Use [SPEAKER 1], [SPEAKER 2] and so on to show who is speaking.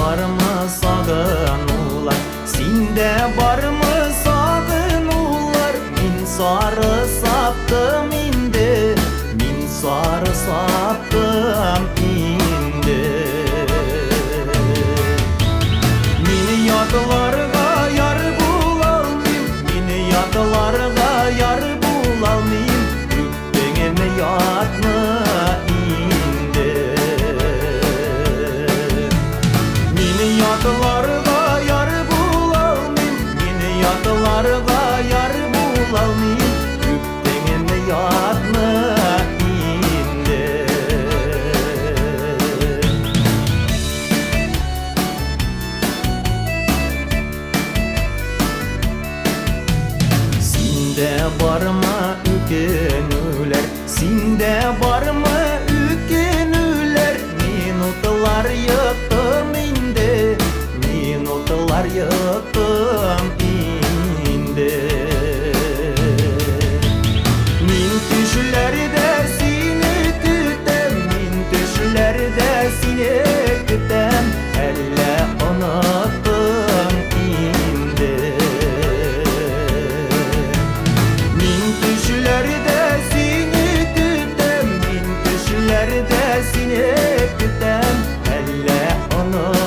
[SPEAKER 1] бармы сагынулар? Синдә бармы сагынулар? Мин сары саптым инде, мин сары саптым инде. Мин ятларга яр булалмыйм, мин ятларга яр булалмыйм, үптеңем ятны инде. Мин ятларга яр булалмыйм, мин ятларга яр булалмыйм, үптеңем ятны инде. Синдә бармы үкенүләр, синдә бармы үкенүләр? Минутлар йоттым инде, минутлар йоттым инде. Мин төшләрдә сине көтәм, мин төшләрдә сине көтәм, әллә оныттың инде. Мин төшләрдә сине көтәм, мин төшләрдә сине көтәм, әллә оныттың.